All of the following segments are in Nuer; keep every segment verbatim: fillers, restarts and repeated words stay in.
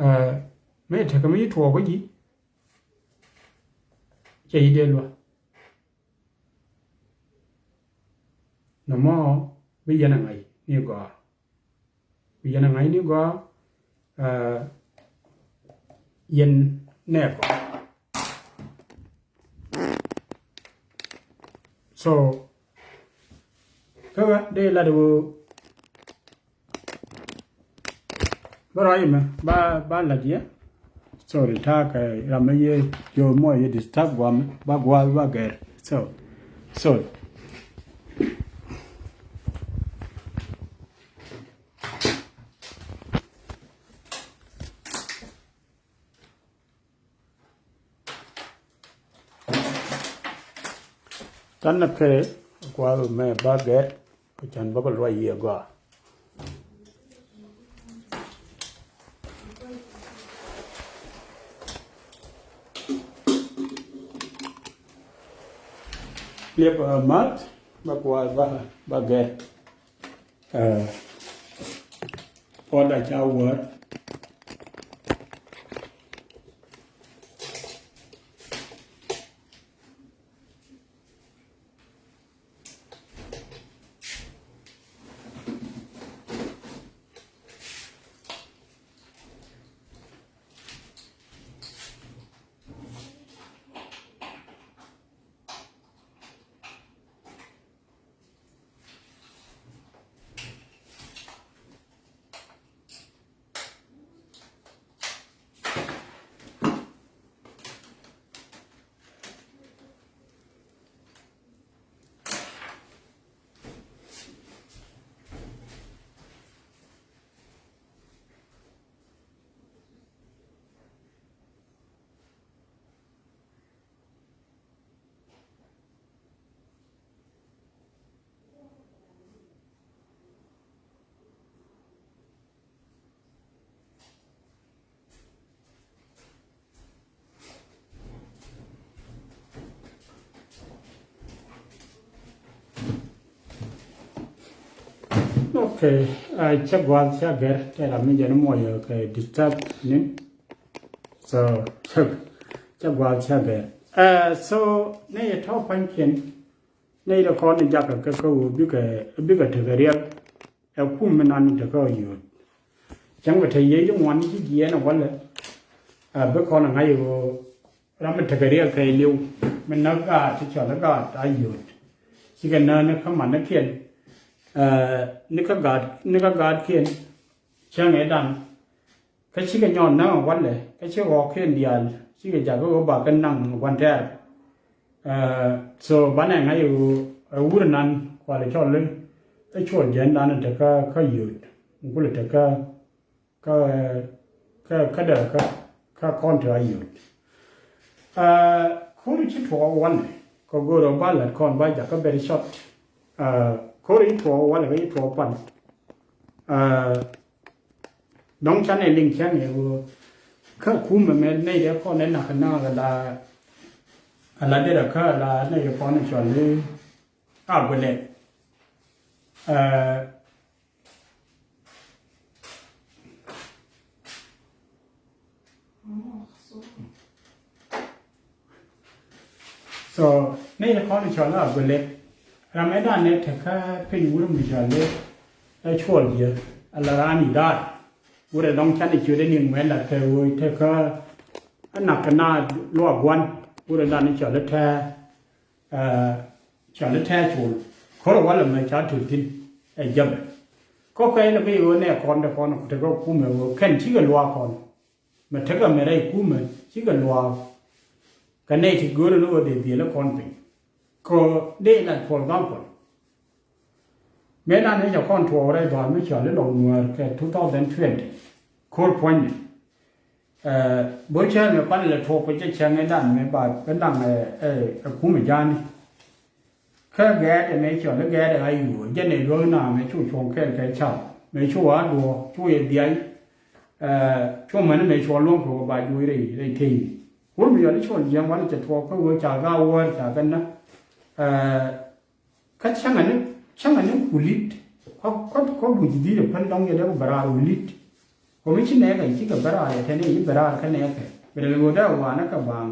Ɛ, mëë tekɛ mi ci tuɔɔk kä ji̱, cɛ ji̱ dee luäk. Nɔmɔ bi yɛn a ŋa̱c ni gɔaa. Bi yɛn a ŋa̱c ni gɔaa, ɛ, yɛn nɛɛkɔ. So, kä ɣä dee lat ɣöö bä rɔy mɛ ba, ba lat yɛ. Sorry, ta̱a̱ kɛ ram mi yɛ yio̱w mɔ yɛ disturb guam ba gua̱a̱th ba gɛr. So, sorry. Tanɛ kɛ kuath mɛ ba gɛr, kɛ can bä kɛ luɔc yiëë gɔaa. Liep, ɛ, math ba kuath ba, ba gɛr. Ɛ, pɔt a ca wäär. Okay, ɛ, cä gua̱a̱th cä gɛr tɛ ram mi jɛn muɔyɛ kɛ disturb ni. So, cä, cä gua̱a̱th cä gɛr. Ɛ, so, ni yɛ tɔ̱ pa̱nykiɛn, ni yɛ kɔn ni jakä kä kä ɣöö bikɛ, bikɛ tekɛ riɛk. Ɛ kum mi nan tekɛ ɣöö yio̱o̱t. Cäŋ bɛ te yiëë ji̱ ŋuan ci jiɛɛn ɛ wälɛ. Ɛ, bi kɔn ɛ ŋa̱c ɣöö ram mi tekɛ riɛk kɛ li̱w mi näk gaat ti cɔl i̱ gaat a yio̱o̱t. Cikɛ nääni kä manikiɛn, ɛ, ni kä gaat, ni kä gaatkiɛn. Cäŋ ëëdan. Kä cikɛ nyɔn näk ɛ wälɛ, kä ci ɣɔɔkiɛn diaal, cikɛ jakä ɣöö bakɛ naŋ gua̱n tɛɛr. Ɛ, so banɛ ŋa̱c ɣöö ɛ wur nan kualɛ cɔl i̱, ɛ cuɔl jiɛndan te kä, kä yio̱o̱t. Kulɛ te kä, kä, kä, kä dee kä, kä kɔn te a yio̱o̱t. Ɛ, ko̱ri ci tuɔɔk wanɛ, kɛ go̱o̱rä ba la̱t kɔn ba jakä very short. Ɛ, ko̱ri ci tuɔɔk wanɛ, kä ci tuɔɔk pan. Ɛ, Dɔ̱ŋ canɛ liŋ cäŋ ɛ ɣöö kä kumɛ mɛ nɛy dee kɔn ɛ nak kɛ na̱a̱k ala, ala derɛ kä ala nɛy dee kɔn ɛ cɔl i̱ Aguilek. Ɛ, So, ni kɔn cɔl a Aguilek. Ram ɛ dan nɛ tekä piny wur mi cɔl i̱ ɛ cuɔl jiɛ. Ala raan i̱ daat. Wur ɛ dɔŋ canɛ ciöt ɛ niŋ mɛ lat kɛ ɣöö tekä ɛ nak kɛ na luak gua̱n. Wur ɛ dan cɔl i̱ tɛɛ, ɛ, cɔl i̱ tɛɛ col. Ko̱r ɛ walɛ mɛ ca tul thi̱n ɛ jäpɛ. Kɔkɛ in ɛ bi ɣöö nɛ kɔn dee kɔn tekä kumɛ ɣöö kɛn cikɛ luaak kɔn. Mɛ tekɛ mɛ rɛy kumɛ cikɛ luaak. Kɛ nɛy ti go̱o̱rɛ ni ɣöö dee dhiel ɛ kɔn piny. Kɛ dee lat, for example, mëë nan ni cɛ kɔn tuɔɔk rɛy dhɔaar mi cɔal i̱ Lɔŋ Nuäär kɛ two thousand twenty. Ko̱r puɔ̱nyni. Ɛ, bä cäär mɛ pan lɛ tuɔɔk kɛ cɛ cäŋ ɛ dan mɛ ba bä naŋ ɛ, ɛ, ɛ kumɛ ja̱a̱ni. Kä gɛɛt ɛmɛ cɔl i̱ gɛɛt ɛ ɣa̱c yuɔ̱ɔ̱r jɛn ɛ luäk na mɛ cu cuɔ̱ŋ kɛɛl kɛ ca̱p mɛ cu ɣa̱c duɔ̱ɔ̱r cu yɛ dhiac. Ɛ, cu mɛn mɛ cuɔ̱ŋ luɔ̱ŋ kɛ ɣöö ba juɔc rɛy rɛy tëëny. Wur mi yɔl i̱ cɔl jiɛm wal cɛ tuɔɔk kä ɣöö ca ga̱a̱ wäär ca kɛ näk. Ɛ, kä cäŋɛ ni, cäŋɛ ni kulit. Kä, kä, kä guic dhi̱i̱t ɛ pɛn dɔ̱ŋ yɛ dee ku bɛ raar wilit. Kɔmi ci nɛɛkɛ cikɛ bɛ raar yɛ tɛn i̱ bɛ raar kä nɛɛkɛ bɛ dee ɣöö dee wanɛ kɛ baaŋ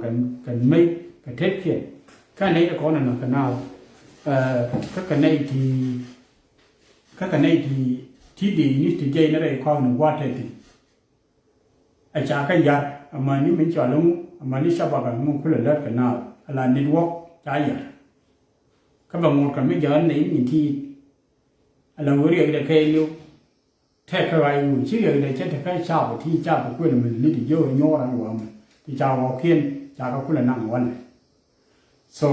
kɛ mec kɛ tetkiɛn. Kä nɛy ti kɔn ɛnɔ kɛ naath kä kɛ nɛy ti kä kɛ nɛy ti ti dee ni ti jɛy ni rɛy kɔn ni gua̱a̱th tɛth thi̱n. Ɛ ca kɛ yar amäni min cɔal iŋu amäni cabak aŋu kulɛ lät kɛ naath ala network ca yar. Kä bɛ ŋot kɛ mi jäl nɛy ni ti ala ɣöö riɛkdɛ kɛɛliw. Tɛk kä ɣa̱c wun ci riɛkdɛ cä te kä cap ti cap kuël mi li ti jiök inyuɔɔr ɛn wä mi ti ca ɣɔ̱kiɛn ca kä kulɛ naŋ wälɛ. So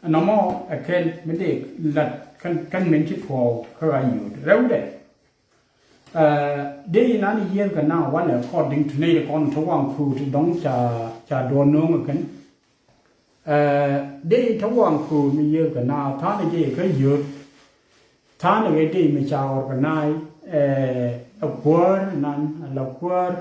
nɔmɔ ɛ kɛn mi dee lat kɛn kɛn min ci tuɔɔk kä ɣa̱c yio̱o̱t rɛwdɛ. Dee inan yiëëth kɛ naŋ wälɛ according to nɛy ti kɔn ti waŋ kuut ti dɔ̱ŋ ca ca duɔ̱ɔ̱r no̱o̱ŋ ɛ kɛn. Dee te waŋ köör mi yiëëth kɛ naath tha̱a̱n jɛ kä yio̱o̱t. Tha̱a̱n ɛ dee mi ca organize ɛ kuäär nan ala kuäär.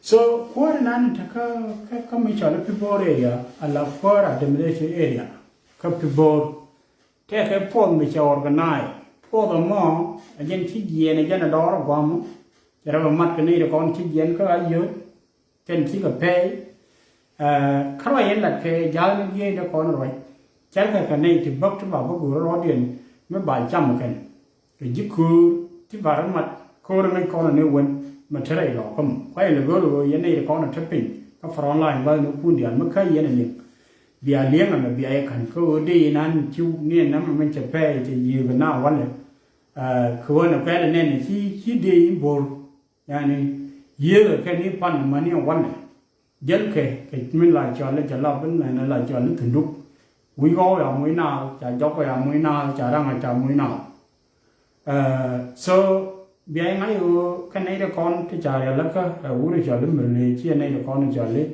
So kuäär nan te kä kä kä mi cɔl i̱ Pibor area ala kuäär administration area kä Pibor. Tɛkɛ puɔth mi cɛ organize puɔth ɛmɔ. Ɛ jɛn ci jiɛɛn ɛ jɛn ɛ dɔɔr ɛ gua̱a̱mɔ. Cɛ rɛ bɛ mat kɛ nɛy ti kɔn ci jiɛɛn kä a yio̱o̱t. Kɛn cikɛ pɛy kä ruac in lat kɛ ja̱a̱k ni jiɛcdɛ kɔn ruac. Cärkɛ kɛ nɛy ti bäk ti ba bä go̱o̱r rɔɔdiɛn mi ba cam kɛn. Kɛ ji̱ köör ti ba rɔ mat köör ŋäc kɔn ni wen mi te rɛy lɔɔk kä mi kuay lɛ go̱o̱r ɣöö yɛn nɛy ti kɔn te piny kä front line bä ni kun diaal mi kä yɛn ɛ liŋ. Bia li̱eŋ ɛmɛ bia yɛ ka̱n kä ɣöö dee inan ci ni ɛn nɛmɛ min cɛ pɛy cɛ yiëëk na walɛ. Kɛ ɣöö nɛ pɛl ɛ nɛn ci ci dee in bo̱r. Yani yiëëkɛ kɛ ni pan mani ɛ wanɛ. Jälkɛ kɛ min la cɔal i̱ jalap in mɛn la cɔal i̱ thunduk. Wi̱i̱ ɣɔw ya muc naath ca jɔk kɛ ya muc naath ca raŋ ca muc naath. So bia i̱ ŋa̱c ɣöö kɛ nɛy ti kɔn ti ca rialikä ɛ wur i̱ cɔal i̱ mir lëë ci ɛ nɛy ti kɔn i̱ cɔal i̱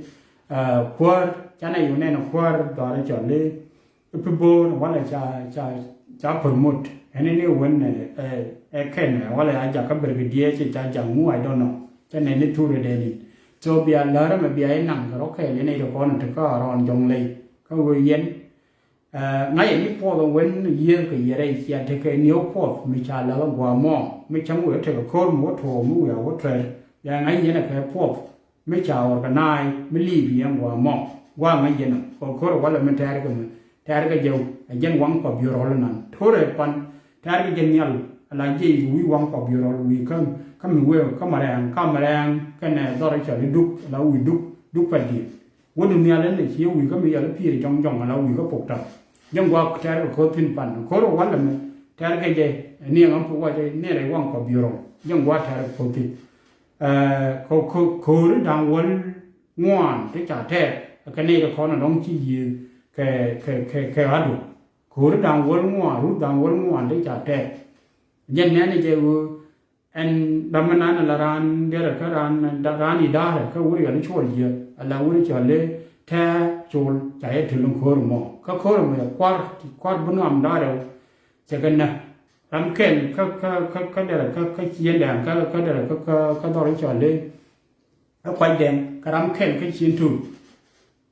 kuäär ca nɛy ɣöö nɛn ɛ kuäär dhɔaar i̱ cɔal i̱ Pi bo̱o̱r walɛ ca ca ca promote ɛn ni wen ɛ ɛ kɛn walɛ a jakä brigadier ci ca jaŋ ŋu, I don't know. Cɛ nɛ ni thurɛ dee ni. So bia lärä mɛ bia inaŋ kɛ rɔ kɛɛl in ɛ kɔn ti kä rɔɔn jɔŋ ley kä wee yɛn. Ŋa̱c ɛ ni puɔth ɛ wen yiëëth kɛ yɛrɛ cia tekɛ ni wä puɔth mi ca lɛ wä gua̱a̱ mɔ mi cäŋ wee tekɛ ko̱r mi wä tuɔɔk mi wia wä tuɛr. Bia ŋa̱c yɛn ɛ kɛ puɔth. Mi ca organize mi liip yɛn gua̱a̱ mɔ gua̱a̱ ŋäc yɛn ɔ kɛ ko̱r ɛ walɛ mi tɛɛr kɛ mi tɛɛr kɛ jɛ ɛ jɛn waŋ kɔ biöt rɔl inan to̱rɛ pan tɛɛr kɛ jɛ nhial. Ala jiɛc wi̱i̱ waŋ kɔ biöt rɔl wi̱i̱ kä kä mi wee kä mɛrɛɛŋ kä mɛrɛɛŋ kɛnɛ dhɔr i̱ cɔl i̱ duk ala wi̱i̱ duk duk pɛl diɛ. Wädu nhial ɛn lɛ ci wi̱i̱ kä mi yɔl i̱ pi̱i̱r jɔŋ jɔŋ ala wi̱i̱ kä pok ta̱k. Jɛn gua̱a̱ tɛɛr kɛ ko̱r thi̱n pan ko̱r ɛ walɛ mi tɛɛr kɛ jɛ ni ɛŋ am pok wa jɛ ni rɛy waŋ kɔ biöt rɔl. Jɛn gua̱a̱ tɛɛr kɛ ko̱r thi̱n. Ɛ, kɛ, kɛ, kööri da̱ŋ wäl ŋuan ti ca tɛɛr kɛ nɛy ti kɔn ɛ dɔ̱ŋ ci yiëë kɛ, kɛ, kɛ, kɛ ɣa̱du. Kööri da̱ŋ wäl ŋuan, rut da̱ŋ wäl ŋuan ti ca tɛɛr. Jɛn nɛn jɛ ɣöö ɛn dämɛ nan ala raan derɛ kä raan, raan i̱ da̱rɛ kä wur yɔl i̱ cuɔl yiëë ala wur i̱ cɔl i̱ tɛɛ col ca yɛ tel in kööri mɔ. Kä kööri mɔ yɛ kuar, ti kuar bi nuam da̱rɛ wä. Cɛ kɛ nä ram kɛl kä, kä, kä, kä derɛ kä, kä ciëndɛn kä, kä derɛ kä, kä, kä dhɔr i̱ cɔl i̱ ɛ kuacdɛn kɛ ram kɛl kä cin tuut.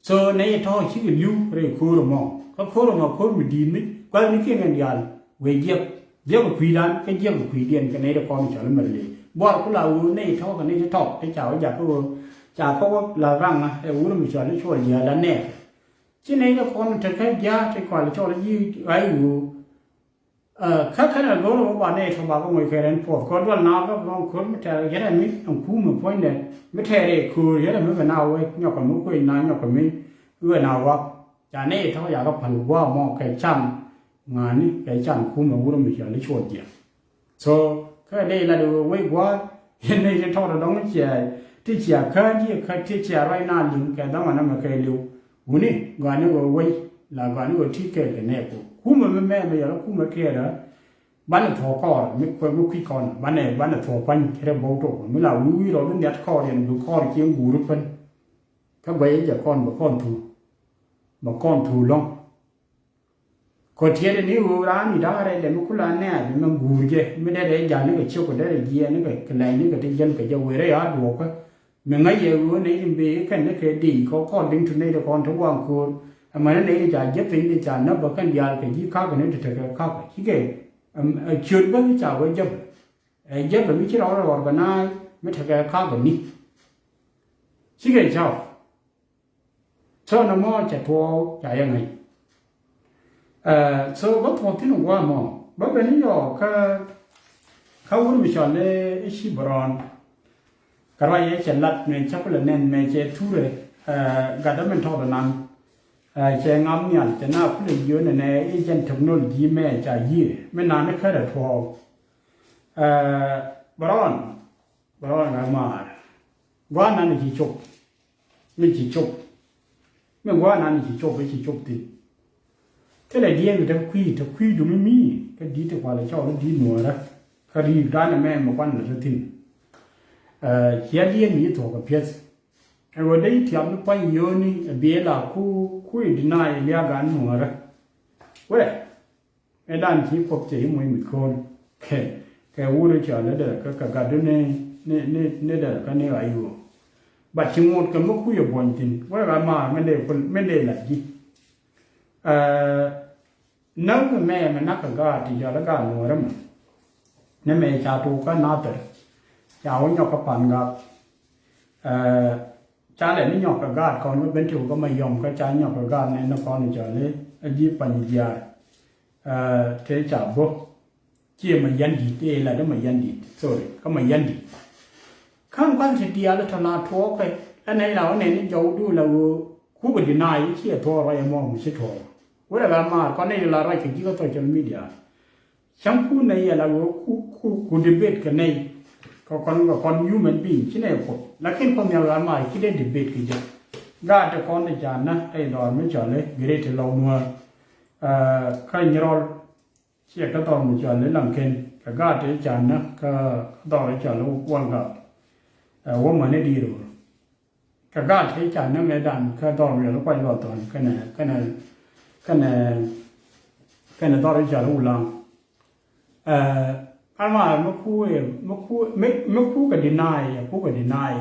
So nɛy tɔ̱ cikɛ li̱w rɛy ko̱r ɛmɔ kä ko̱r ɛmɔ ko̱r mi di̱i̱t mi kua̱thni kiɛŋ ɛn diaal wëë jiɛk. Jiɛk ɛ kui̱dan kä jiɛk ɛ kui̱diɛn kɛ nɛy ti kɔn cɔl i̱ mɛr li̱w buar ku la ɣöö nɛy tɔ̱ kɛ nɛy ti tɔ̱ ti ca wä jakä ɣöö ca kɔk wä la raŋ ɛ wur mi cɔl i̱ cuɔl jiaal la nɛɛk. Ci nɛy ti kɔn tekɛ jiaak ti kual cɔl i̱ ji̱ ɣa̱c ɣöö Kä kɛn ɛ lo̱r ɛ wä ba nɛy tɔ̱ ba kɛ ŋuɔ̱c kɛ rɛn puɔth kɛ duɔl na bä kɛ ŋuɔ̱c ko̱r mi tɛɛr yɛn ɛ mi ɛn kumɛ puɔ̱nydɛ mi tɛɛr ɛ köör yɛn ɛ mi bɛ na wee nyɔkɛ mi kuec na nyɔkɛ mi wee na wak. Ca nɛy tɔ̱ yakɛ päl gua̱a̱ mɔ kɛ can ŋa̱ni kɛ can kumɛ wurɛ mi cɔl i̱ cuɔt jiɛk. So kä dee lat ɛ wee wec gua̱a̱th yɛn nɛy ti tɔt ɛ dɔ̱ŋ cia ti cia kään ti cia ruac na li̱ŋ kɛ dhaman ɛmɛ kɛ li̱w. Wuni gɔaa ni ɣöö wec la gɔaa ni ɣöö ti kɛɛl kɛ nɛɛku. Kumɛ mi mɛmɛ yɔl kumɛ kɛɛl ɛ banɛ thuɔ̱k kɔɔr mi kuɛ mi kui̱c kɔn banɛ banɛ thuɔ̱k kuany rɛ bo̱o̱k tok mi la wi̱i̱ wi̱i̱ rɔ bi nhiat kɔɔr yɛn bi kɔɔr cieŋ guuri pän. Kä guɛcɛ jɛ kɔn bɛ kɔn thuu, bɛ kɔn thuu lɔ̱ŋ. Kɔ tiɛt ni ɣöö raan i̱ da̱ŋ rɛy dɛ mi kula nɛɛr bi mɛ guur jɛ mi derɛ ja̱l ni kɛ ciök kɛ derɛ jiɛɛn ni kɛ kɛ lɛy ni kɛ ti jɛn kɛ jɛ wëë rɛy a duɔ̱ɔ̱kä. Mi ŋäc yɛ ɣöö nɛy tin bëë kɛn ni kɛ dëëc kɔ kɔn di̱ŋ ti nɛy ti kɔn ti waŋ köör. Ɛmɛni nɛy ti ca jɛ piny ti ca näp bä kɛn diaal kɛ ji̱ ka̱kä ni ti tekɛ ka̱kä cikɛ ɛ ciöt bä ni ca wä jäpɛ. Ɛ jäpɛ mi ci rɔɔdɛ organize mi tekɛ ka̱kä ni. Cikɛ caw. So nɔmɔ cɛ tuɔɔk ca yɛ ŋäc. So bä thuɔ̱k thi̱n gua̱a̱ mɔ bä ben ni yɔɔk kä kä wur mi cɔl i̱ Cibrɔn. Kɛ ruac yɛ cɛ lat mɛ cä kulɛ nɛn mɛ cɛ thurɛ gatdä min tɔɔk dɔnan. Cɛ ŋam nhial cɛ na kulɛ yio̱n nɛnɛ i̱ jɛn technology mɛ ca yiëë mi nani kärɛ tuɔɔk. Brɔn, brɔn ɛ maar. Gua̱a̱ nani ci cop. Mi ci cop. Mi gua̱a̱ nani ci cop, mi ci cop thi̱n. Thilɛ diɛn te kui̱, te kui̱du mi mi kä di̱t ti kualɛ cɔl i̱ di̱t nuɔ̱ɔ̱rä. Kä ri̱i̱k danɛ mɛ mi kuan lɛ te thi̱n. Cia diɛn mi ci thuɔ̱k kɛ piɛth. Ɛ wä dee tiam ni pua̱ny yio̱o̱ni ɛ biɛ la ku kui̱ dina ɛ lia̱a̱ gan nuɔ̱ɔ̱rä. Wɛ. Ɛ dan ci Kuoth cɛ i̱ muɔ̱c mi ko̱o̱l kɛ kɛ wut i̱ cɔal i̱ dee kä kɛ gatdu ni ni ni ni dee kä ni ɣa̱c ɣöö. But ci ŋot kɛ mi kui̱ ɛ buɔ̱ny thi̱n wek a maar min dee kul min dee la̱t ji̱. Näk mi mɛ mi nak kɛ gaat ti cɔal i̱ gaat nuɔ̱ɔ̱rä mɛ. Ni mɛ ca tuk kä nathɛr ca wä nyɔk kä pan gak. Ca lɛ ni nyɔk kɛ gaat kɔn kä ben ti wä kä ma yɔm kä ca nyɔk kɛ gaat nɛn ni kɔn i̱ cɔal i̱ a ji̱ pany jiaar. Tëë ca bä ciɛ ma yan di̱t tëë la dee ma yan di̱t sorry kä ma yan di̱t. Ka̱n kua̱n ti diaal tɔ na tuɔɔkɛ la nɛy la wä nɛn ni jɔwdu la ɣöö kukɛ deny ciɛ thuɔɔk ruac ɛmɔ mi ci tuɔɔk. Wurɛ la maar kɔn nɛy la ruac kɛ ji̱ kä social media. Cäŋ kun nɛy yɛ la ɣöö ku ku ku debate kɛ nɛy. Kɛ kɔn kɛ kɔn human being ci nɛy kuɔth lakin kɔn nhial la maar ci dee debate kɛ jɛ. Gaat ti kɔn ti ca na tɛy dhɔr mi cɔl i̱ Great Lɔw Nuäär. Kä nyirɔl ciɛ kä dhɔr mi cɔal i̱ Laŋken kɛ gaat tëë ca näk kä dhɔr i̱ cɔal i̱ Walgak. Ɛ wä mäni di̱i̱r ɣöö kɛ gaat tëë ca näk ɛ dan kä dhɔr mi cɔal i̱ Kuac Luɔth Thɔn kɛnɛ kɛnɛ kɛnɛ kɛnɛ dhɔr i̱ cɔal i̱ Wulaŋ. Ɛ alma mi ku ɛ mi ku mi mi ku kɛ deny ɛ ku kɛ deny.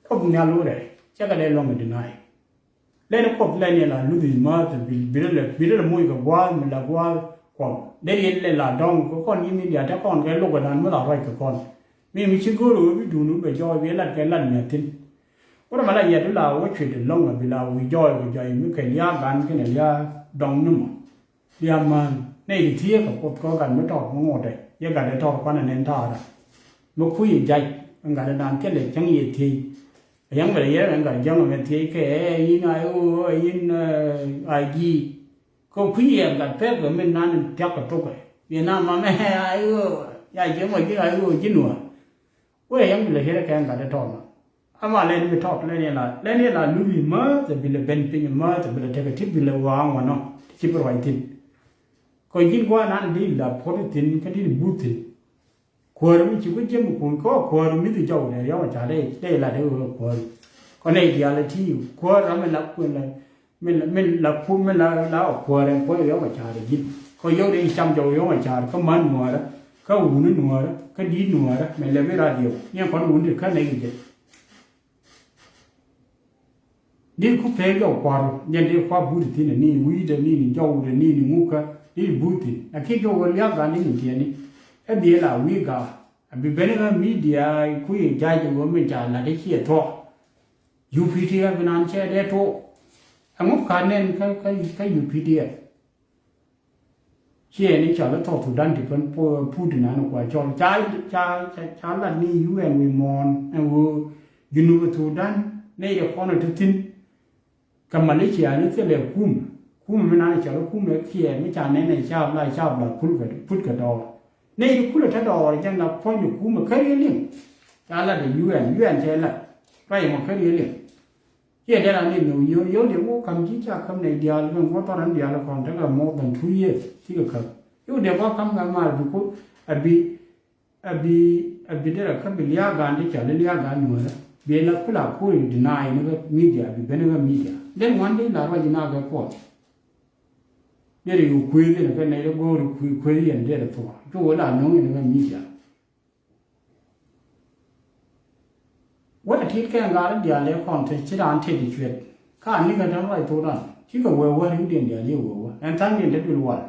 Kuoth nhial wurɛ cɛ kɛ dee luɔ̱ŋ kɛ deny. Lɛn Kuoth lɛn yɛ la luthi määth bi bi rɛ lɛ bi rɛ lɛ moc kɛ gua̱a̱th mi la gua̱a̱th Kuɔth. Dee yɛ lɛ la dɔ̱ŋ kɛ kɔn yi̱n ni diaal te kɔn kɛ lok kɛ dan mi la ruac kɛ kɔn. Mi mi ci go̱o̱r ɣöö bi duun wä bɛ jɔɔc bi lat kɛ lat mi a thi̱n. Wä rɛ ma la yɛt wä la wä cuet ɛlɔ̱ŋ a bi la wi̱i̱ jɔɔc kɛ jɔɔc mi kɛ lia̱a̱ gan kɛnɛ lia̱a̱ dɔ̱ŋ ni mɔ. Lia̱a̱ mään nɛy ti thieekä Kuoth kɛ gat mi tɔt mi ŋotdɛ yɛ gatdɛ tɔt kuanɛ nɛn ta̱a̱dä. Mi kui̱ yɛ jac ɛn gatdɛ dan thilɛ cäŋ yɛ thiec. Ɛ yɛn bɛ lɛ yɛn ɛn gat jäŋ ɛmɛ thiec kɛ ɛ yɛn ay ɣöö ɛ yɛn ay ji̱. Kɛ kui̱ yɛ gat pɛk kɛ min nan thia̱k kɛ thokɛ yɛ na mamɛ ay ɣöö ya ji̱ mɔ ji̱ ay ɣöö ji̱ nuäär. Wee yɛn bɛ lɛ yɛn kɛ ɛn gatdɛ tɔt ma. Ama lɛn mi tɔt lɛn yɛ la lɛn yɛ la luthi määth ɛ bi lɛ ben piny määth ɛ bi lɛ tekɛ ti bi lɛ wa̱a̱ ŋuanɔ ti ci bi ruac thi̱n. Kɔ ji̱n gua̱a̱r nan di la puɔ̱t thi̱n kä di buth thi̱n. Kuäär mi ci wä jiäm kun kä kuäär mi thi jɔw dee riɔm a ca dee dee la dee wee kuäär. Kɔ nɛy diaal ti kuäär ram mi la kuɛn la mi la mi la ku mi la la kuäär ɛn kuäär riɔm a ca dee ji̱n. Kɔ yɔw dee cam jɔw riɔm a ca kä man nuäärä kä wuni nuäärä kä di̱i̱t nuäärä mɛ lɛ bi radio ni ɛn kɔn wuni kä nɛy jɛ. Ni ku pek jɔw kua̱r jɛn dee kua̱r but thi̱n ni wi̱i̱dɛ ni ni jɔwdɛ ni ni ŋukä ni but thi̱n. Lakin jɔw wä liak gan ni ni tiɛni. Ɛ biɛ la wi̱i̱ ga a bi ben kä media ku yɛ ja̱c wä min ca lat i̱ ciɛ thuɔk. U P D F bi nan cɛ dee tuɔk. Ɛŋu ka nɛn kä kä kä U P D F. Ciɛ ni cɔl i̱ South Sudan ti pän pu- Putin an kua cɔl ca ca ca ca lat ni U N wi̱i̱ muɔ̱ɔ̱n ɛn ɣöö Junub Sudan nɛy dee kɔn ɛ te thi̱n. Kɛ Malaysia ni thilɛ kum kum mi nan cɔl i̱ kum ɛ kiɛ mi ca nɛn ɛ cap la cap la put kɛ put kɛ dɔɔr. Nɛy ti kulɛ te dɔɔr jɛn la puɔ̱ny ɛ kum ɛ kä riɛ liŋ. Ca lat ɛ U N U N cɛ lat ruac ɛmɔ kä riɛ liŋ. Ciɛ dee ran in nööŋ yio̱w yio̱w dee wä ka̱m ji̱ ca käm nɛy diaal kɛn guɔ thɔran diaal kɔn tekɛ more than two years cikɛ käp. Yio̱w dee kɔ ka̱m kɛ maar bi ku a bi a bi a bi derɛ kä bi lia̱a̱ gaan ti cɔl i̱ lia̱a̱ gaan nuäärä. Biɛ la kula kuri deny ni kä media, bi ben kä media. Den wan di la ruac na kä kuɔth. Deri yu kuethi ni kä nɛy di go̱o̱ri kuethi yɛn deri thua. Cu wä la no̱ŋ ni kä media. Wä tit kɛ ŋa̱r diaal ɛ kɔn te ci raan tet i̱ cuet. Ka ni kä te ruac thok dan. Ci kɛ wee wä ri̱w diɛn diaal yɛ wee wä. Ɛn tha̱a̱ŋ diɛn te duël wal.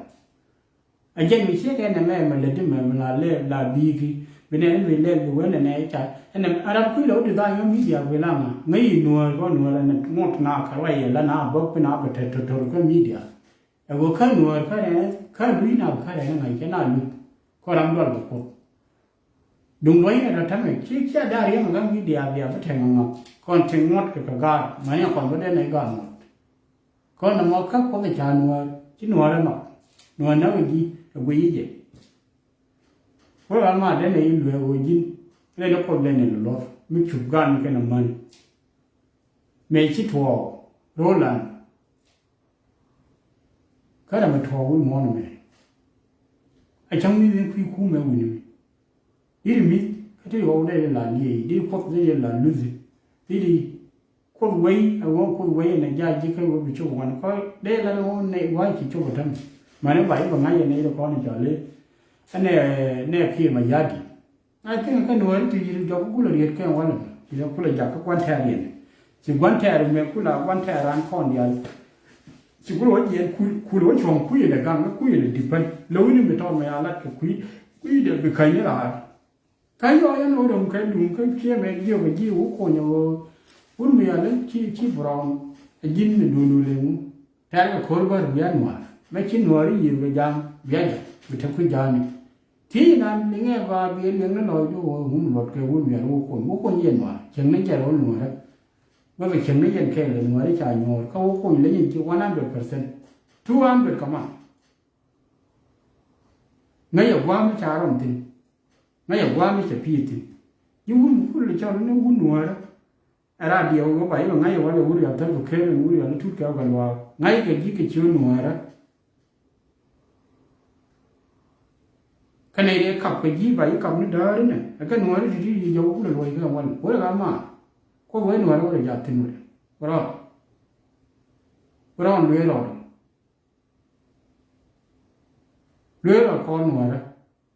A jɛn mi ciek ɛn ɛmɛ mɛ lät imɛ mi la lɛ la bi̱i̱ki bi nɛn mi lɛl bi wen ɛnɛ ca ɛn ɛm a rap kui̱ lɛ wä di dha yɔ midia bi la ŋa ŋäc yi nuɔ̱ɔ̱r kɔ nuɔ̱ɔ̱r ɛn ŋot na kɛ ruac yɛ la na bä pin a bɛ tɛt tɔ̱tɔ̱r kä midia. Ɛ wä kä nuɔ̱ɔ̱r kä rɛn kä lui̱ na kä rɛn ŋa̱c kɛ na luth kɔ ram dual bɛ kuoth. Duŋ luɔ̱c ni tɔ̱tɔ̱mɛ ci cia da̱r yɛn kä midia bia bi tɛŋ ŋɔk kɔn ti ŋuɔ̱t kɛ kɛ gaar mani kɔn bä den ɛ gaar ŋuɔ̱t. Kɔn nɔmɔ kä kuoth ca nuɔ̱ɔ̱r ci nuɔ̱ɔ̱r ɛ nɔk nuɔ̱ɔ̱r nɛ wä ji̱ ɛ guiy jɛ. Wä ɣän ma den ɛ yi luee wä ji̱n lɛ ni kuoth lɛ ni luɔth mi cup gan kɛn ɛ män. Mëë ci tuɔɔk ro̱o̱lan. Kä ram mi tuɔɔk wi̱i̱ muɔ̱ɔ̱n ɛmɛ. A cäŋ mi̱th in kui̱ kumɛ wi̱ni mi. Diri mi̱th kä ti ɣɔw dee la liee diri kuoth dee la luthi diri kuoth wei a ɣɔw kuoth wei ɛn a ja̱a̱c ji̱ kä wee bi cop wan kɔc dee la ɣɔw nɛ wa̱a̱ ci cop a täm. Mani ba i̱ bɛ ŋa̱c ɛn a yiri kɔn i̱ cɔl i̱ ɛn ɛ nɛ kiɛ ma ya̱di. I think kä nuɔ̱ɔ̱ri ti yiri jɔk kulɛ riet kɛ walɛ ti jɔk kulɛ jak kä gua̱n tɛɛr yɛn. Ci gua̱n tɛɛr mɛ kula gua̱n tɛɛr an kɔn dial. Ci kulɛ wä jiɛn kul kulɛ wä cuɔ̱ŋ kui̱ lɛ gaŋ kä kui̱ lɛ dipän lɛ wi̱ni mi tɔɔr mɛ a lat kɛ kui̱ kui̱ dɛ bi käny ni raar. Kä yɔɔ yɛn wä dɔ̱ŋ kɛ duŋ kä ciɛ mɛ jiök ɛ ji̱ wä kuɔnyɛ wä wun mi yalɛ ci ci brown. Ɛ ji̱n mi duun wä lɛ ŋu. Tɛ̈r kɛ ko̱r bä ri bia nuaar mɛ ci nuaar i̱ yiëër kɛ ja̱a̱ŋ bia jɛ bi te kui̱ ja̱a̱ni. Thiec nan liŋɛ ba bi liŋ ni lɔɔcdu ɣöö wun luɔt kɛ wun wiɛr wä kuɔny wä kuɔny yɛ nuaar cieŋ ni jɛ rɔl nuaarä. Bä kɛ cieŋ ni yɛn kɛɛl ɛ nuaar i̱ ca nyuɔɔr kä wä kuɔny leny in ci one hundred percent, two hundred kɛ man. Ŋäc ɛ gua̱a̱m i̱ ca rɔm thi̱n. Ŋäc ɛ gua̱a̱m i̱ ca pi̱i̱ thi̱n. Ji̱ wun mi kul i̱ cɔl ni wun nuaarä. Ɛ radio wä ba yɛ ŋa̱c ɛ wä lɛ wur yɔl thäl kɛ ker ɛn wur yɔl i̱ tut kɛ wä kɛ luaak ŋa̱c kɛ ji̱ kɛ ciö nuäärä. Kä nɛy dee kap kɛ ji̱ ba yi kap ni dääri nɛ ɛ kɛ nuäärä ti̱ti̱ yi jɔw wä kulɛ luɔc kɛ wä lɛ wur ɛ ɣa̱ ma. Kuoth wee nuäärä wä lɛ jath thi̱n wä lɛ wä rɔɔd. Wä rɔɔd luee rɔɔd. Luee rɔɔd kɔn nuäärä.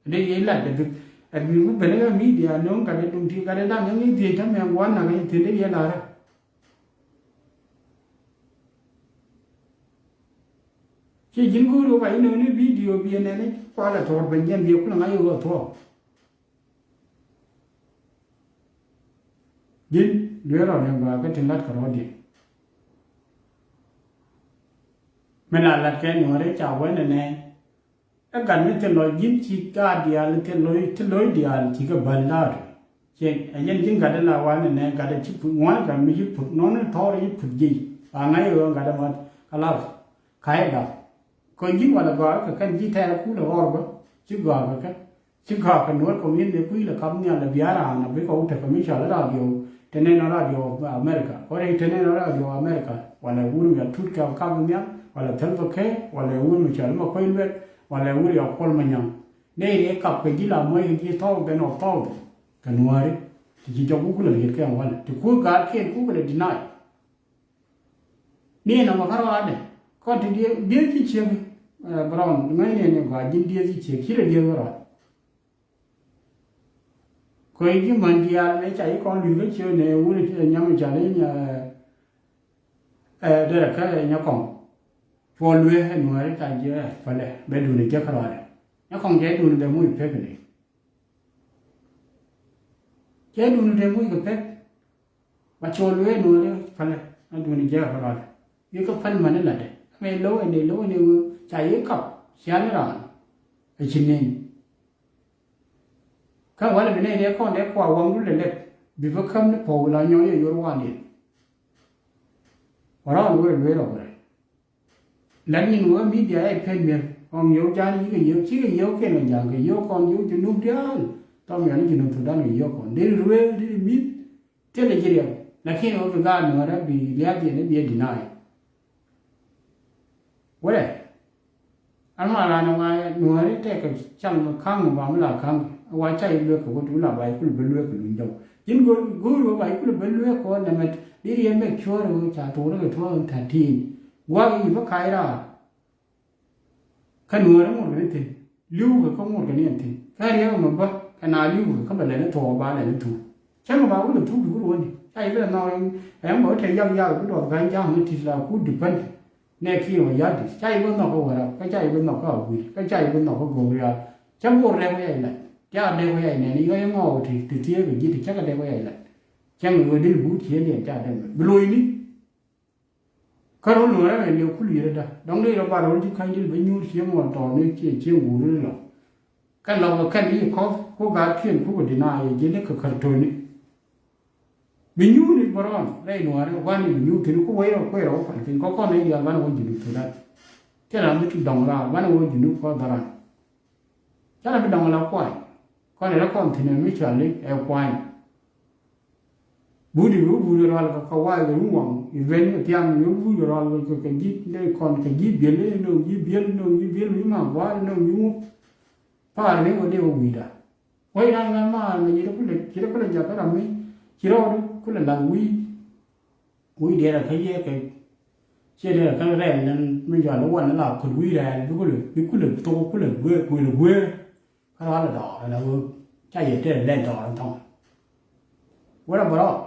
Dee yɛ lat dee bik ɛ bik mi ben ɛ midia no̱o̱ŋ gat dee duŋ ti gat dee da̱ŋ yɛn ŋi̱i̱c dhiec tämɛ ŋuan nak yɛn thi̱n dee yɛ la̱rä. Ci ji̱n go̱o̱r wä ba inɔni bidio biɛ nɛni kualɛ thuɔ̱k ben jɛn biɛ kulɛ ŋa̱c i̱ ɣöö thuɔ̱k. Ji̱n dueer rɔ ni gɔaa kä tin lat kɛ rɔ̱diɛn. Mi la lat kɛ nuɔ̱ɔ̱ri ca wee nɛnɛ. Ɛ gat mi thil lɔc ji̱n ci gaat diaal thil lo̱c thil lo̱c diaal ci kɛ bäl da̱a̱t. Ciɛ ɛ yɛn ji̱n gat ɛ la wanɛ nɛ gat ɛ ci puth ŋuan gat mi ci puth nɔni thɔɔr ci puth ji̱. Ba ŋa̱c ɛ ɣöö gat ɛ mat kä lath. Ka̱c ɛ gat kɔn ji̱n walɛ gɔaa kɛ kɛn ji̱ tɛɛr kulɛ ɣɔr bä ci gɔaa kɛ kɛ. Ci gɔaa kɛ nuɔ̱ɔ̱r kɔmi̱n ɛ kui̱ lɛ kap nhial ɛ bia raan a bikɛ wä tekɛ mi cɔal i̱ radio. Te nɛn ɔ radio America kɔn i̱ te nɛn ɔ radio America walɛ wur mi a tut kɛ kap nhial walɛ thäl bä kɛ walɛ wur mi cɔal i̱ ma kuec luɛt walɛ wur yɔ kuɔl ma nyaŋ. Nɛy riɛk kap kɛ ji̱ la muɔc kɛ ji̱ thɔɔk ben ɔ thɔɔk kɛ nuääri. Ti ci jɔk wukɛ lɛ riet kɛ walɛ ti kuäk gaatkiɛn kukɛ lɛ deny. Ni nɔmɔ kä rɔaadɛ kɔn ti diee diee ci ciek. Brown ŋäcni ni gɔaa ji̱n diee ci ciek ci lɛ diee kä rɔaad. Kɔ i̱ ji̱ män diaal ni ca i̱ kɔn lui̱k kä ciek ni wun i̱ nyam i̱ ca ni nya. Derɛ kä nyakɔŋ. Puɔl luee ɛ nuääri ca jiɛ pälɛ bɛ duuni jek kä rɔaadɛ. Nyakɔŋ jɛ duuni bɛ muc pek ni. Cɛ duuni te muc kɛ pek. Ba cɔl wee nuɔ̱ɔ̱ri pälɛ a duuni jɛ a pälɛ. Yɛ kä päl mani latdɛ amɛ low ɛn dee low ɛn dee wee ca yɛ kap ciani raan. A ci neni. Kä walɛ bi nɛy dee kɔn dee kua waŋdu lɛ lɛp bi bä käm ni pɔw la nyɔk yɛ yor wandiɛn. Wa raan wee luee rɔ wee. Lat nyin wä midia ɛ pen mier ɔŋ yio̱w jan yikɛ yio̱w cikɛ yio̱w kiɛn kɛ ja̱a̱ŋ kɛ yio̱w kɔn yio̱w Junub diaal. Tɔm yɔn i̱ Junub Thudan kɛ yio̱w kɔn deri ruëël deri mi̱th. Thilɛ ji̱ riɛk lakin wä bi gaat nuɔ̱ɔ̱rä bi liath yɛn i̱ bi ɛ deny. Wälɛ an ma raan ɛ wa nuɔ̱ɔ̱ri tɛkɛ cam ka̱ŋ ba mi la ka̱ŋ ɛ wa ca i̱ luek kɛ wä duun la ba i̱ kul bi luek kɛ luny jɔw. Ji̱n go̱o̱r, go̱o̱r ɣöö ba ji̱ kulɛ ben lueek kɔn nɛmɛ, deri yɛ make sure ɣöö ca thok rɛ kɛ two thousand thirteen. Gua̱a̱k i̱ bä kac raar. Kä Nuäärä ŋuɔ̱t kɛ ni thi̱n. Li̱w kɛ kä ŋuɔ̱t kɛ ni ɛn thi̱n. Kä riɛk ɛmɛ bä kɛ na li̱w kɛ kä bɛ lɛl ni thuɔɔk ba lɛl ni thuk. Cäŋ kɛ ba wä lɛ thuk bi ku ruɔ̱ni. Ca ji̱ bä lɛ nhɔk ɛn bä wä te yak yak bi duɔth ga̱ny ja̱a̱ŋ ni ti̱t la ku depend. Nɛ kiɛ wä ya̱t di̱t. Ca ji̱ bä nhɔk kä Wärap. Kä ca ji̱ bä nhɔk kä Aguil. Kä ca ji̱ bä nhɔk kä Gogrial. Cä bor dɛk wä yac lat. Ca dɛk wä yac nɛn i̱ yɔc iŋɔɔk ti ti thieek kɛ ji̱ ti cä kɛ dɛk wä yac lat. Cäŋ kɛ ɣöö dee buut ciëëndiɛn ca dɛk mɛ. Bi lo̱cni. Kä ro̱l Nuäärä rɛy liɛw kul yiërädä. Dɔ̱ŋ dee rɔ bar ro̱l ji̱ ka̱ny di̱t bä nyuur cie muɔl tɔɔr ni cie cie ŋuur ni lɔ. Kɛn lɔ kɛ kɛn i̱ kɔth ku gaatkiɛn ku kɛ dina yɛ ji̱ ni kɛ kärtöni. Bi nyuur ni bärɔn rɛy Nuäärä gua̱n ni bi nyuur thi̱n ku wec rɔ kuɛɛr rɔ wä pal piny kɔ kɔn rɛy diaal banɛ wä Junub Thudan. Thil ram mi ti dɔ̱ŋ raar banɛ wä Junub kɔ dhɔran. Canɛ bi dɔ̱ŋ la kuany. Kɔn rɛ kɔn thi̱n ɛ mi cɔal i̱ ɛ kuany. Budi bi budi rɔal kɛ kɛ waay kɛ ruŋ waŋ i̱ ben kɛ tiam i̱ budi rɔal kɛ kɛ ji̱ dee kɔn kɛ ji̱ biël i̱ no̱o̱ŋ ji̱ biël no̱o̱ŋ ji̱ biël i̱ ma gua̱a̱r no̱o̱ŋ ji̱ ŋuk. Pa̱a̱r ni wä dee wä wi̱i̱da. Wec ran ŋa̱ maar mɛ ci rɔ kulɛ ci rɔ kulɛ jakä ram mi ci rɔ kulɛ lath wi̱i̱. Wi̱i̱ diɛɛr a kä yɛ kɛ ciɛ diɛɛr a kä rɛl nɛn mi jɔal i̱ wan la kut wi̱i̱ rɛɛl bi kulɛ bi kulɛ thok kulɛ gueer kulɛ gueer. Kä rɔal i̱ dɔɔr ɛn a ɣöö ca yɛ tɛɛr lɛl dɔɔr in thɔŋ. Wärä bä rɔɔk.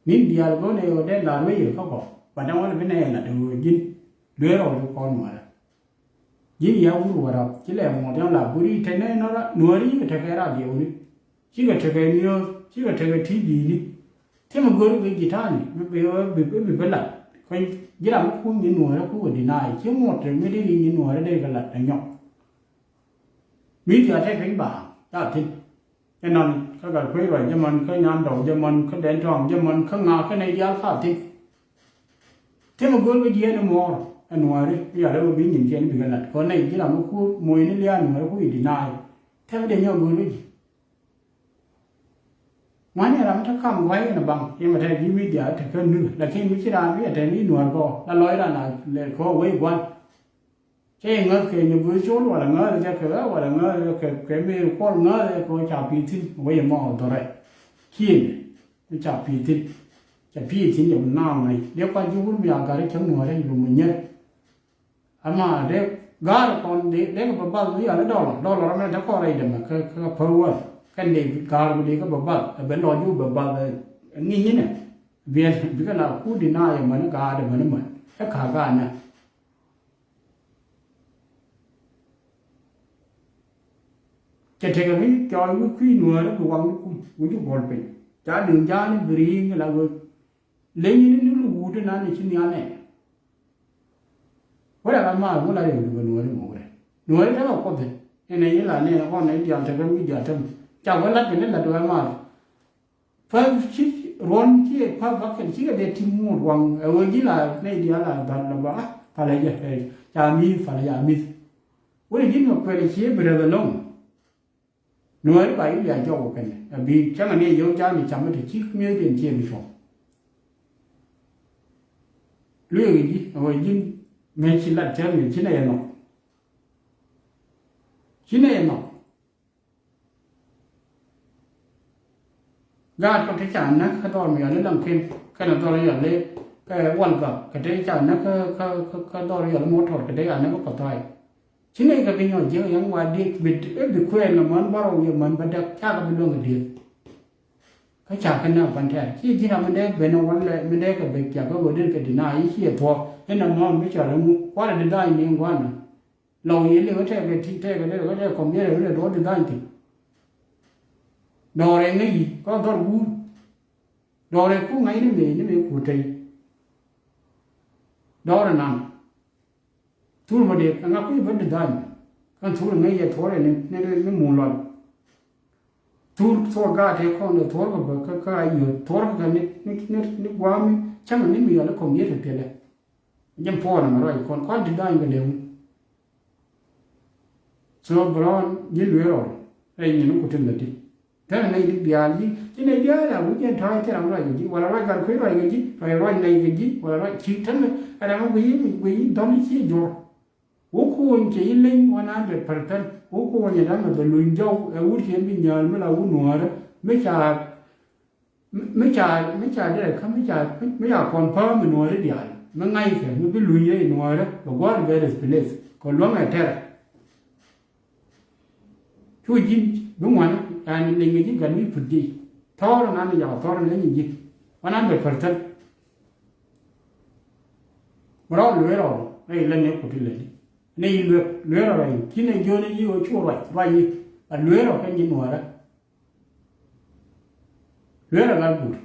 Ni̱n diaal go̱o̱nɛ ɣöö dee la̱r wec yɛ kä kɔ ba däŋ wälɛ bi nɛy ɛ lat ɣöö ji̱n dueer rɔɔk ti kɔn Nuäärä. Ji̱n ya wur Wärap ci lɛ muɔɔth yɔ̱ŋ la go̱ri te nɛy nɔrä Nuääri cikɛ tekɛ radiowni. Cikɛ tekɛ niööth cikɛ tekɛ ti̱i̱ bi̱i̱ni. Thimɛ go̱ri kɛ ji̱ ta̱a̱ni bi bi bi bi lat. Kɛ ji̱ ram mi kuuny nyin Nuäärä kukɛ deny ci muɔɔth te mi dee ri nyin Nuäärä dee kɛ lat ɛ nyɔk. Midia te piny ba ca thi̱n. Inɔn kä Gatkuec Ruac jɛ mɔn kä Nyandɔw jɛ mɔn kä Dɛn Tɔŋ jɛ mɔn kä ŋa kä nɛy diaal ka thi̱n. Thimɛ go̱o̱r kä jiɛɛn imuɔɔr ɛ Nuääri i̱ yal ɛ wä bi nyin kiɛn bikɛ lat kɔn nɛy ji̱ ram mi kuur moc ni lia̱a̱ Nuääri ku i̱ deny. Thimɛ dee nyɔk go̱o̱r kä ji̱. Ŋuani ram te kam gua̱c in a baŋ yɛmɛ te ji̱ midia te kä nurä lakin mi ci raan wi̱i̱ a te ni Nuäär kɔ la lɔc ran a lɛ kɔ wec gua̱n. Cä yɛ ŋäth kɛ nyɛ gui̱th col wala ŋäth jɛ kɛ ɣä wala ŋäth jɛ kɛ kɛ mëë kuɔl ŋäth jɛ kɛ ca pi̱i̱th thi̱n wec ɛmɔ dhɔrɛ. Ciëŋ mi ca pi̱i̱th thi̱n. Ca pi̱i̱th thi̱n jɛ bi naaŋ ŋäc dee kuac ji̱ wur mi a gari cäŋ nuɔ̱ɔ̱rɛ lum mi nyɛr. Ama dee ga̱a̱r kɔn dee dee kɛ bä bath mi yal i̱ dɔlɔ dɔlɔ rɔ mɛ te kɔn rɛy dɛmɛ kä kä pär wä kɛn dee ga̱a̱r bi dee kɛ bä bath ɛ ben lɔ ji̱ wä bä bath ɛ ŋi̱i̱c inɛ. Biɛl bikɛ la kut di na yɛ män i̱ ga̱a̱r dɛmɛ ni män ɛ ka̱a̱k ga̱a̱r nɛ. Cɛ tekɛ mi cɔɔl wi̱i̱ kui̱ nuäärä bi waŋ ni kui̱ wi̱c i̱ buɔl piny. Ca li̱w ja̱a̱n i̱ bi ri̱i̱ŋ i̱ la wek. Leny in ni lu wuut inan i̱ ci nhial nɛ. Wä dɛ ram maar ŋu la riɛw dukɛ nuääri mɔk rɛ. Nuääri tekɛ kuɔth in. Inɛ yi la nɛ ɣɔn i̱ diaal tekɛ wi̱i̱ diaal tem. Ca wä lat kɛ ni la duɛ maar. Päth ci ruɔ̱n ci ɛ päth bäkɛl cikɛ dee ti muut waŋ ɛ ɣöö ji̱ la nɛy diaal la dha̱l la ba ah palɛ jɛ ɛ ca mi̱i̱th palɛ ca mi̱th. Wä ji̱n mɛ kuɛl ɛ cie bi rɛth ɛlɔ̱ŋ. Nuääri ba i̱ bia jɔk wä kɛn ɛ bi cäŋɛ ni ɛ yio̱w ca mi cam mi te ci mi̱ethdiɛn cie bi cuɔ̱ŋ. Lueek ɛ ji̱ ɛ ɣöö ji̱n mɛ ci lat cäŋ mi ci nɛy ɛ nhɔk. Ci nɛy ɛ nhɔk. Gaat kɔ te ca näk kä dhɔr mi yɔl i̱ Laŋken kɛnɛ dhɔr yɔl i̱ kɛ Walgak kɛ te ca näk kä kä kä dhɔr yɔl i̱ Mɔtɔr kɛ te ca näk kä Pathai. Ci nɛy kɛ bi nyɔk jiäk yɛn wa diek bi bi kuɛɛn kɛ män bärɔw yɛ män bädäk cakɛ bi luäŋ kɛ diek. Kä ca kɛ näk pan tɛɛr ci ji̱n ram mi dee ben ɛ wal lɛ mi dee kɛ bek ca kä ɣöö den kɛ dina i̱ ciɛ thuɔ̱k inɛ mɔm mi cɔl i̱ ŋu kualɛ di da̱a̱c ni ŋuanɛ. Lɔw yɛ liw tɛkɛ ti tɛkɛ lɛ tɛkɛ kɔm yɛrɛ wä lɛ duɔt di dha̱ny ti. Dɔɔrɛ ŋäc yi kɔ dhɔr guur. Dɔɔrɛ ku ŋa̱c ni mëë ni mëë ku tɛy. Dɔɔrɛ nan. Thur mɔ dee ŋa kui̱ bä di dha̱ny. Kɛn thur ŋäc yɛ thuɔrɛ ni ni ni mun lɔl. Thur thuɔr gaat tɛ kɔn dee thuɔr kɛ bä kä kä a yio̱t thuɔr kɛ ni ni ni ni gua̱a̱mi cäŋ ni mi yɔl kɔm yɛrɛ tɛlɛ. Jɛn puɔɔnɛ mɛ ruac kɔn kɔn ti da̱a̱ny kɛ leu. So bɛ rɔɔn ji̱ lueer rɔɔn rɛy nyin ku tin lɛ ti. Tɛnɛ nɛy ti diaal ji̱ ci nɛy diaal a wi̱c jɛn tɔ̱ɔ̱c thil ram ruac kɛ ji̱ wala ruac gat kui̱ ruac kɛ ji̱ ruac ruac nɛy kɛ ji̱ wala ruac ci tɛnɛ ɛ ram wi̱i̱ wi̱i̱ dhɔl ci jɔr. Wä kuɔny cɛ yi leny one hundred percent wä kuɔny ɛ da̱ŋ ɛ bɛ luny jɔw ɛ wur cɛ bi nyääl mi la wur nuäärä. Mi ca mi ca mi ca dee kä mi ca mi ca confirm mi nuɔɔri diaal mi ŋa̱ckɛ mi bi luny rɛy nuɔɔri kɛ gua̱a̱r bɛ replace kɛ luäŋɛ tɛrɛ. Cu ji̱n bi ŋuani ɛn liŋ ji̱ gat mi put ji̱ thɔɔr nan ni jakä thɔɔr ni ji̱ one hundred percent. Rɔ lueer rɔ rɛy lɛ ni kuti lɛ ni ni lueer lueer rɔ rɛy ci ni jioni ji̱ wä cu ruac ruac ni a lueer rɔ kɛ ji̱ nuɔɔrɛ. Lueerɛ gal guut.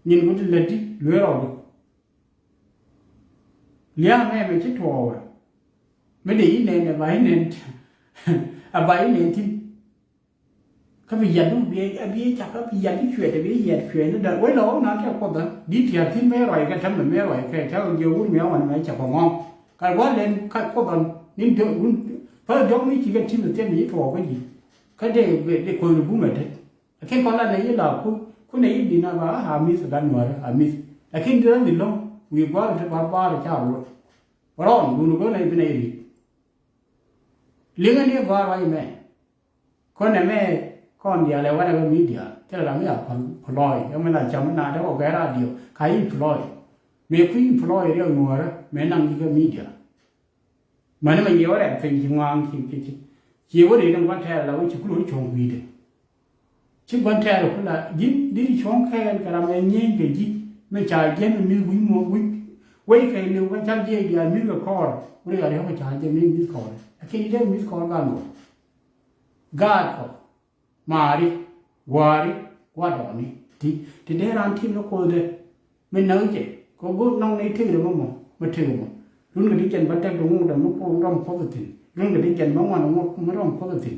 Nyin ku ti lät ti lueerɛ ɔ guut. Lia̱a̱ mɛmɛ ci tuɔɔk ɛ mi dee yi nɛn ɛ ba yi nɛn. A ba yi nɛn thi̱n. Kä bi yat du bi a bi cak kä bi yat di cuɛt ɛ bi yat cuɛt ni dee wec lɔ wä na tɛ kuɔth ɛ di tia̱a̱ thi̱n mɛ ruac kɛ tɛmɛ mɛ ruac kɛ cak jiɛ wur mi a wan mɛ cak kɛ ŋɔ̱ɔ̱ŋ. Ka gua̱l lɛn ka kuɔth ɛ ni dee wun. Pä diɔ̱k mi ci kɛ ti̱n ɛ thiɛn mi ci tuɔɔk kä ji̱. Kä dee dee kuɔth ni bumɛ te. Lakin kɔn la nɛ yi la ku ku nɛ yi bi na ba a miss gan nuɔrɛ a miss. Lakin di rɛ mi lɔŋ wi̱i̱ gua̱a̱r ti bar bar ca ruɔt. Rɔɔn gun go̱n nɛ bi nɛ yi ri. Liŋä ni bar wa yi mɛ. Kɔn nɛ mɛ kɔn diaal ɛ wanɛ bä mi diaal thilɛ la mi a pɔl pɔlɔy yɛ mɛ la cam na dɛ wä gɛ radio ka yi pɔlɔy. Mɛ ku yi pɔlɔy riɛk nuɔrɛ mɛ naŋ yi kɛ mi diaal. Mäni mɛ yiëë wä rɛp piny ci ŋua̱a̱ŋ ci ci ci cië wä rɛy ni gua̱n tɛɛr la wä ci kulɛ wä cuɔ̱ŋ kui̱dɛ. Ci gua̱n tɛɛr ku la ji̱n diri cuɔ̱ŋ kɛɛl kɛ ram ɛ nyieny kɛ ji̱ mɛ ca jiɛn mi mi̱th wi̱c muɔ̱ɔ̱k wi̱c. Wec kɛ liw kä ca̱l jiɛc diaal mi̱th kɛ kɔɔr wä rɛy ariɔ̱k kɛ ca jiɛn mi mi̱th kɔɔr. Lakin i̱ dee mi̱th kɔɔr gal nuɔ̱ɔ̱r. Gaat kɔ. Maari, waari, gua̱dɔɔni ti ti dee raan tim ni ko̱o̱dɛ. Mi näk jɛ kɛ go̱o̱r nɔŋ ni tëëkdɛ mɔ mɔ mi tëëk mɔ. Run kɛ ti jɛn bä tɛk di ŋuɔ̱t dɛ mi kuɔth rɔm kuɔth thi̱n. Run kɛ ti jɛn bä ŋuan ŋuɔ̱t mi rɔm kuɔth thi̱n.